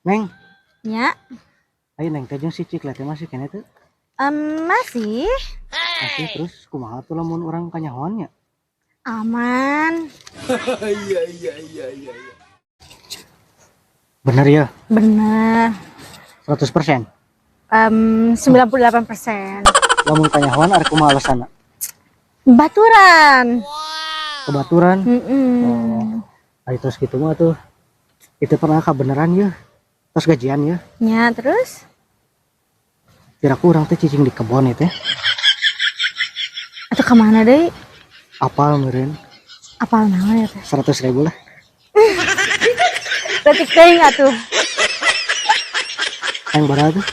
Neng, Nya, ayo Neng teh jeung si Ciklet teh masih keneh teu? Masih. Masih. Terus kumaha tuh lamun urang kanyahoan nya? Aman. Iya. Bener ya? Bener. 100%. 98%. Lamun kanyahoan arek kumaha alasanna? Baturan. Kebaturan. Mm-mm. Ayo terus gitu mah tuh. Itu pernah kebenaran ya. Terus gajian ya. Nya, terus? Kira urang teh cicing di kebon itu. Atau kemana deh? Apal meureun? Apal naon ya teh? 100 ribu lah. Leutik teuing atuh. Yang berapa tuh?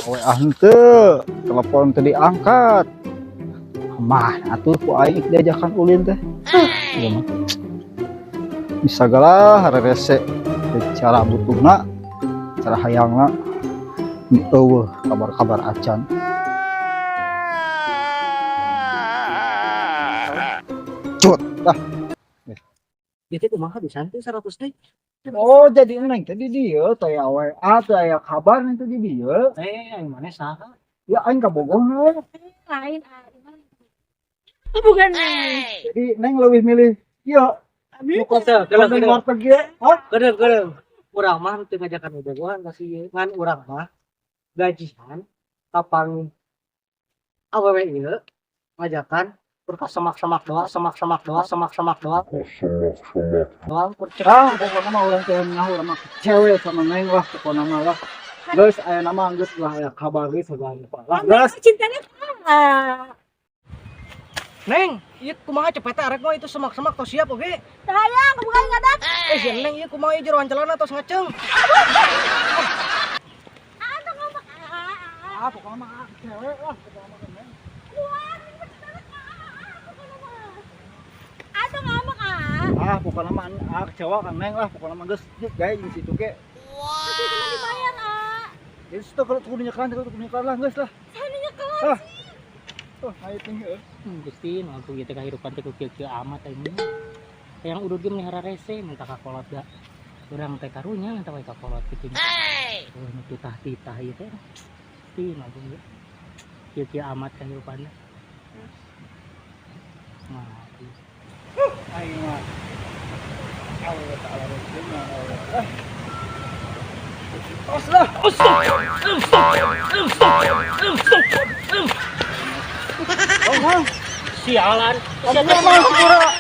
WA henteu, telepon teu diangkat. Mah, atuh ku aing diajakan ulin teh. Huh, ieu mah. Bisa segala rese cara butuhna, cara hayangna. Euweuh kabar-kabar acan. Cut, ah. Itu kumaha bisa tuh 100 teh? Oh, jadi neng tadi dieu teh aya WA teh aya kabar neng teh di dieu. Eh, yang mana saha? Ya aing kabogoh. Lain ah. Bukan nih. Jadi neng lebih milih ieu. Teu, Neng warteg ieu. Hah? Kedeng, kedeng. Urang mah teu ngajakan bobogohan kasih ngan urang mah gajian kapan awewe ieu ngajakan berkah semak-semak doang, semak-semak doang, semak-semak doang. Doang kurcek. Ah, pokoknya mah urang teh nyaho urang mah kecewa sama neng lah pokoknya mah lah. Geus aya nama geus lah aya kabar geus segala rupa. Lah geus. Cintanya ah. Neng, ieu kumaha cepet teh arek mah itu semak-semak tos siap oge. Teu hayang, bukan ngadak. Eh, si Neng ieu kumaha ieu jeroan celana tos ngaceng. Atuh ngomong ah. Ah, pokoknya mah ah, kecewa lah pokoknya mah neng. Atuh ngomong ah. Ah, pokoknya mah ah kecewa kan neng lah pokoknya mah geus geus gae jeung situ ge. Tapi cuma dibayar ah. Jadi situ kalau kudu nyekelan, kudu nyekelan lah geus lah. Saya nyekelan Ah. sih. Tuh, ayo tinggi euy. Gusti, nu aku gitu kehidupan teh ku kieu-kieu amat aing. Yang udud ge meni hararese minta ka kolot da. Urang teh karunya minta we ka kolot kitu nya. Oh, nu titah-titah ieu teh. Gusti, nu aku ge. Kieu-kieu amat kehidupanna. Nah, Aing mah. Awewe teh awewe mah awewe. Ah. Tos lah. Oh, mang. Sialan. Ampura, mang, ampura.